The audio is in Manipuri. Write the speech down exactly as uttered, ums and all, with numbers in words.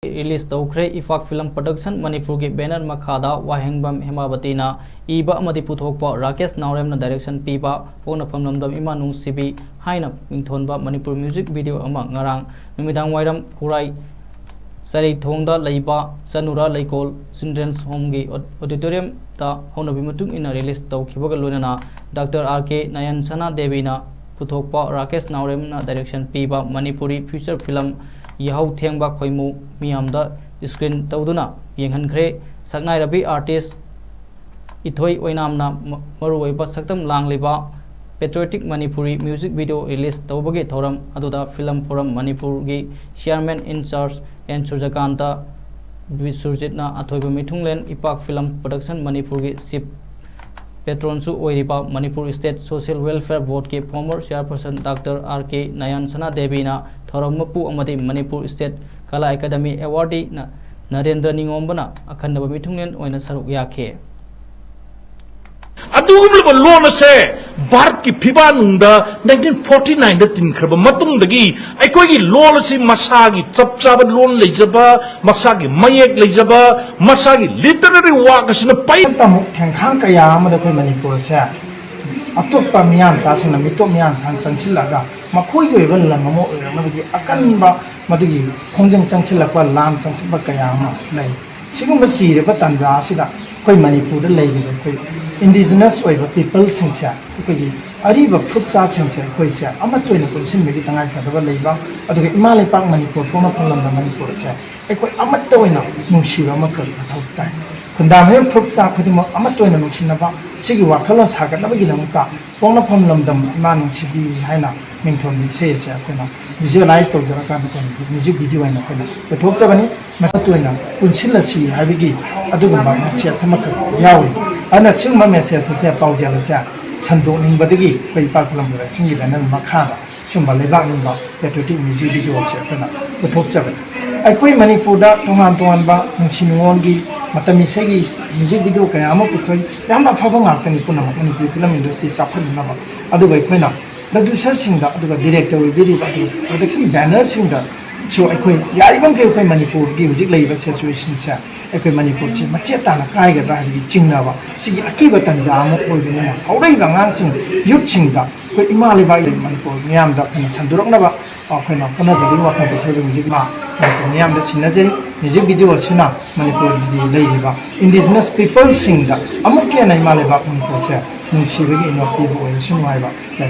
ꯔꯤꯂꯤꯖ ꯇꯧꯈ꯭ꯔꯦ꯫ ꯏꯐꯥꯛ ꯐꯤꯂꯝ ꯄ꯭ꯔꯗꯛꯁꯟ ꯃꯅꯤꯄꯨꯔꯒꯤ ꯕꯦꯅꯔ ꯃꯈꯥꯗ ꯋꯥꯍꯦꯡꯕꯝ ꯍꯦꯃꯥꯕꯇꯤꯅ ꯏꯕ ꯑꯃꯗꯤ ꯄꯨꯊꯣꯛꯄ, ꯔꯥꯀꯦꯁ ꯅꯥꯎꯔꯦꯝꯅ ꯗꯥꯏꯔꯦꯛꯁꯟ ꯄꯤꯕ ꯄꯣꯛꯅꯐꯝ ꯂꯝꯗꯝ ꯏꯃꯥ ꯅꯨꯡꯁꯤꯕꯤ ꯍꯥꯏꯅ ꯃꯤꯡꯊꯣꯟꯕ ꯃꯅꯤꯄꯨꯔ ꯃ꯭ꯌꯨꯖꯤꯛ ꯚꯤꯗꯤꯑꯣ ꯑꯃ ꯉꯔꯥꯡ ꯅꯨꯃꯤꯗꯥꯡ ꯋꯥꯏꯔꯝ ꯈꯨꯔꯥꯏ ꯆꯔꯩꯊꯣꯡꯗ ꯂꯩꯕ ꯆꯅꯨꯔꯥ ꯂꯩꯀꯣꯜ ꯆꯤꯜꯗ꯭ꯔꯦꯟꯁ ꯍꯣꯝꯒꯤ ꯑꯣꯗꯤꯇꯣꯔꯤꯌꯝꯗ ꯍꯧꯅꯕꯤ ꯃꯇꯨꯡ ꯏꯟꯅ ꯔꯤꯂꯤꯖ ꯇꯧꯈꯤꯕꯒ ꯂꯣꯏꯅꯅ ꯗꯥꯛꯇꯔ ꯑꯥꯔ ꯀꯦ ꯅꯌꯟꯁꯅꯥ ꯗꯦꯕꯤꯅ ꯄꯨꯊꯣꯛꯄ, ꯔꯥꯀꯦꯁ ꯅꯥꯎꯔꯦꯝꯅ ꯗꯥꯏꯔꯦꯛꯁꯟ ꯄꯤꯕ ꯃꯅꯤꯄꯨꯔꯤ ꯐꯤꯆꯔ ꯐꯤꯂꯝ ꯌꯥꯍꯧ ꯊꯦꯡꯕ ꯈꯣꯏꯃꯨ ꯃꯤꯌꯥꯝꯗ ꯁ꯭ꯀ꯭ꯔꯤꯟ ꯇꯧꯗꯨꯅ ꯌꯦꯡꯍꯟꯈ꯭ꯔꯦ꯫ ꯁꯛꯅꯥꯏꯔꯕꯤ ꯑꯥꯔꯇꯤꯁ ꯏꯊꯣꯏ ꯑꯣꯏꯅꯥꯝꯅ ꯃ-, ꯃꯔꯨꯑꯣꯏꯕ ꯁꯛꯇꯝ ꯂꯥꯡꯂꯤꯕ patriotic Manipuri music video release ꯇꯧꯕꯒꯤ ꯊꯧꯔꯝ ꯑꯗꯨꯗ ꯐꯤꯂꯝ ꯐꯣꯔꯝ ꯃꯅꯤꯄꯨꯔꯒꯤ chairman in charge N Surajkanta ꯕꯤꯁ꯭ꯋꯖꯤꯠꯅ ꯑꯊꯣꯏꯕ ꯃꯤꯊꯨꯡꯂꯦꯟ, ꯏꯄꯥꯛ ꯐꯤꯂꯝ ꯄ꯭ꯔꯗꯛꯁꯟ ꯃꯅꯤꯄꯨꯔꯒꯤ ꯆꯤꯐ ꯄꯦꯇ꯭ꯔꯣꯟꯁꯨ ꯑꯣꯏꯔꯤꯕ ꯃꯅꯤꯄꯨꯔ ꯁ꯭ꯇꯦꯠ ꯁꯣꯁꯤꯌꯦꯜ ꯋꯦꯜꯐꯤꯌꯔ ꯕꯣꯔꯗꯀꯤ former chairperson doctor R K Nayansana ꯗꯦꯕꯤꯅ ꯊꯧꯔꯝ ꯃꯄꯨ ꯑꯃꯗꯤ Manipur state Kala academy awardee ꯅ-, ꯅꯔꯦꯟꯗ꯭ꯔ ꯅꯤꯉꯣꯝꯕꯅ ꯑꯈꯟꯅꯕ ꯃꯤꯊꯨꯡꯂꯦꯟ ꯑꯣꯏꯅ ꯁꯔꯨꯛ ꯌꯥꯈꯤ꯫ ꯑꯗꯨꯒꯨꯝꯂꯕ ꯂꯣꯟ ꯑꯁꯦ ꯚꯥꯔꯠꯀꯤ ꯐꯤꯕꯥꯛꯅꯨꯡꯗ nineteen forty nine ꯗ ꯇꯤꯟꯈ꯭ꯔꯕ ꯃꯇꯨꯡꯗꯒꯤ ꯑꯩꯈꯣꯏꯒꯤ ꯂꯣꯟ ꯑꯁꯤ ꯃꯁꯥꯒꯤ ꯆꯞ ꯆꯥꯕ ꯂꯣꯟ ꯂꯩꯖꯕ, ꯃꯁꯥꯒꯤ ꯃꯌꯦꯛ ꯂꯩꯖꯕ, ꯃꯁꯥꯒꯤ ꯂꯤꯇꯔꯦꯔꯤ ꯋꯥꯛ ꯑꯁꯤꯅ ꯄꯩ ꯑꯃꯨꯛ ꯊꯦꯡꯈꯥꯡ ꯀꯌꯥ ꯑꯃꯗ ꯑꯩꯈꯣꯏ ꯃꯅꯤꯄꯨꯔꯁꯦ ꯑꯇꯣꯞꯄ ꯃꯤꯌꯥꯟꯆꯥꯁꯤꯡꯅ, ꯃꯤꯇꯣꯞ ꯃꯤꯌꯥꯟꯆꯥ ꯆꯪꯁꯤꯜꯂꯒ ꯃꯈꯣꯏꯒꯤ ꯑꯣꯏꯕ ꯂꯝ ꯑꯃ ꯑꯣꯏꯔꯛꯅꯕꯒꯤ ꯑꯀꯟꯕ ꯃꯗꯨꯒꯤ ꯈꯣꯡꯖꯪ ꯆꯪꯁꯤꯜꯂꯛꯄ, ꯂꯥꯟ ꯆꯪꯁꯤꯟꯕ ꯀꯌꯥ ꯑꯃ ꯂꯩ꯫ ꯁꯤꯒꯨꯝꯕ ꯆꯤꯔꯕ ꯇꯥꯟꯖꯥ ꯑꯁꯤꯗ ꯑꯩꯈꯣꯏ ꯃꯅꯤꯄꯨꯔꯗ ꯂꯩꯔꯤꯕ ꯑꯩꯈꯣꯏ ꯏꯟꯗꯤꯖꯤꯅꯁ ꯑꯣꯏꯕ ꯄꯤꯄꯜꯁꯤꯡꯁꯦ, ꯑꯩꯈꯣꯏꯒꯤ ꯑꯔꯤꯕ ꯐꯨꯔꯨꯞꯆꯥꯁꯤꯡꯁꯦ, ꯑꯩꯈꯣꯏꯁꯦ ꯑꯃꯠꯇ ꯑꯣꯏꯅ ꯄꯨꯟꯁꯤꯟꯕꯒꯤ ꯇꯉꯥꯏꯐꯗꯕ ꯂꯩꯕ, ꯑꯗꯨꯒ ꯏꯃꯥ ꯂꯩꯄꯥꯛ ꯃꯅꯤꯄꯨꯔ, ꯄꯣꯛꯅꯐꯝ ꯂꯝꯗꯝ ꯃꯅꯤꯄꯨꯔ ꯑꯁꯦ ꯑꯩꯈꯣꯏ ꯑꯃꯠꯇ ꯑꯣꯏꯅ ꯅꯨꯡꯁꯤꯕ ꯑꯃꯈꯛ ꯃꯊꯧ ꯇꯥꯏ꯫ ꯈꯨꯟꯗꯥꯃꯤꯔꯝ ꯐꯨꯔꯨꯞꯆꯥ ꯈꯨꯗꯤꯡꯃꯛ ꯑꯃꯠꯇ ꯑꯣꯏꯅ ꯅꯨꯡꯁꯤꯅꯕ, ꯁꯤꯒꯤ ꯋꯥꯈꯜꯂꯣꯟ ꯁꯥꯒꯠꯅꯕꯒꯤꯗꯃꯛꯇ ꯄꯣꯛꯅꯐꯝ ꯂꯝꯗꯝ ꯏꯃꯥ ꯅꯨꯡꯁꯤꯕꯤ ꯍꯥꯏꯅ ꯃꯤꯡꯊꯣꯟꯕ ꯏꯁꯩ ꯑꯁꯦ ꯑꯩꯈꯣꯏꯅ ꯚꯤꯖꯨꯑꯦꯂꯥꯏꯁ ꯇꯧꯖꯔꯀꯥꯟꯗ ꯑꯩꯈꯣꯏꯅ ꯃ꯭ꯌꯨꯖꯤꯛ ꯚꯤꯗꯤꯑꯣ ꯑꯣꯏꯅ ꯑꯩꯈꯣꯏꯅ ꯄꯨꯊꯣꯛꯆꯕꯅꯤ꯫ ꯃꯁꯛꯇ ꯑꯣꯏꯅ ꯄꯨꯟꯁꯤꯜꯂꯁꯤ ꯍꯥꯏꯕꯒꯤ ꯑꯗꯨꯒꯨꯝꯕ ꯃꯦꯁꯦꯖ ꯑꯃꯈꯛ ꯌꯥꯎꯔꯤ꯫ ꯑꯗꯨꯅ ꯁꯤꯒꯨꯝꯕ ꯃꯦꯁꯦꯖ ꯑꯁꯦ ꯄꯥꯎꯖꯦꯜ ꯑꯁꯦ ꯁꯟꯗꯣꯛꯅꯤꯡꯕꯗꯒꯤ ꯑꯩꯈꯣꯏ ꯏꯄꯥꯛ ꯐꯤꯂꯝ ꯄ꯭ꯔꯗꯛꯁꯟꯒꯤ ꯕꯦꯅꯔ ꯃꯈꯥꯗ ꯁꯨꯝꯕ ꯂꯩꯕꯥꯛ ꯅꯤꯡꯕ ꯄꯦꯇ꯭ꯔꯣꯏꯇꯤꯛ ꯃ꯭ꯌꯨꯖꯤꯛ ꯚꯤꯗꯤꯑꯣ ꯑꯁꯦ ꯑꯩꯈꯣꯏꯅ ꯄꯨꯊꯣꯛꯆꯕꯅꯤ꯫ ꯑꯩꯈꯣꯏ ꯃꯅꯤꯄꯨꯔꯗ ꯇꯣꯉꯥꯟ ꯇꯣꯉꯥꯟꯕ ꯅꯨꯡꯁꯤ ꯅꯨꯡꯉꯣꯟꯒꯤ ꯃꯇꯝ ꯏꯁꯩꯒꯤ ꯃ꯭ꯌꯨꯖꯤꯛ ꯚꯤꯗꯤꯑꯣ ꯀꯌꯥ ꯑꯃ ꯄꯨꯊꯣꯛꯏ꯫ ꯌꯥꯝꯅ ꯑꯐꯕ ꯉꯥꯛꯇꯅꯤ ꯄꯨꯝꯅꯃꯛ ꯃꯅꯤꯄꯨꯔꯤ ꯐꯤꯂꯝ ꯏꯟꯗꯁꯇ꯭ꯔꯤ ꯆꯥꯎꯈꯠꯅꯅꯕ꯫ ꯑꯗꯨꯒ ꯑꯩꯈꯣꯏꯅ ꯄ꯭ꯔꯗ꯭ꯌꯨꯁꯔꯁꯤꯡꯗ, ꯑꯗꯨꯒ ꯗꯤꯔꯦꯛꯇꯔ ꯑꯣꯏꯕꯤꯔꯤꯕ, ꯑꯗꯨꯒ ꯄ꯭ꯔꯗꯛꯁꯟ ꯕꯦꯅꯔꯁꯤꯡꯗ ꯁꯨ ꯑꯩꯈꯣꯏ ꯌꯥꯔꯤꯕꯃꯈꯩ ꯑꯩꯈꯣꯏ ꯃꯅꯤꯄꯨꯔꯒꯤ ꯍꯧꯖꯤꯛ ꯂꯩꯔꯤꯕ ꯁꯤꯆꯨꯋꯦꯁꯟꯁꯦ ꯑꯩꯈꯣꯏ ꯃꯅꯤꯄꯨꯔꯁꯤ ꯃꯆꯦꯠ ꯇꯥꯅ ꯀꯥꯏꯒꯗ꯭ꯔꯥ ꯍꯥꯏꯕꯒꯤ ꯆꯤꯡꯅꯕ ꯁꯤꯒꯤ ꯑꯀꯤꯕ ꯇꯥꯟꯖꯥ ꯑꯃ ꯑꯣꯏꯕꯅꯤꯅ ꯍꯧꯔꯛꯏꯕ ꯑꯉꯥꯡꯁꯤꯡ, ꯌꯨꯠꯁꯤꯡꯗ ꯑꯩꯈꯣꯏ ꯏꯃꯥ ꯂꯩꯕꯥꯛ ꯃꯅꯤꯄꯨꯔ ꯃꯤꯌꯥꯝꯗ ꯑꯩꯈꯣꯏꯅ ꯁꯟꯗꯣꯔꯛꯅꯕ ꯑꯩꯈꯣꯏꯅ ꯍꯣꯠꯅꯖꯕꯒꯤ ꯋꯥꯈꯜ ꯄꯨꯊꯣꯛꯏꯕ ꯍꯧꯖꯤꯛ ꯃꯥ ꯃꯅꯤꯄꯨꯔ ꯃꯤꯌꯥꯝꯗ ꯁꯤꯟꯅꯖꯔꯤ꯫ ꯃ꯭ꯌꯨꯖꯤꯛ ꯚꯤꯗꯤꯑꯣ ꯑꯁꯤꯅ ꯃꯅꯤꯄꯨꯔꯒꯤ ꯂꯩꯔꯤꯕ ꯏꯟꯗꯤꯖꯤꯅꯁ ꯄꯤꯄꯜꯁꯤꯡꯗ ꯑꯃꯨꯛꯀ ꯍꯦꯟꯅ ꯏꯃꯥ ꯂꯩꯕꯥꯛ ꯃꯅꯤꯄꯨꯔꯁꯦ ꯅꯨꯡꯁꯤꯕꯒꯤ ꯏꯅꯣꯠ ꯄꯤꯕ ꯑꯣꯏꯔꯁꯅꯨ ꯍꯥꯏꯕ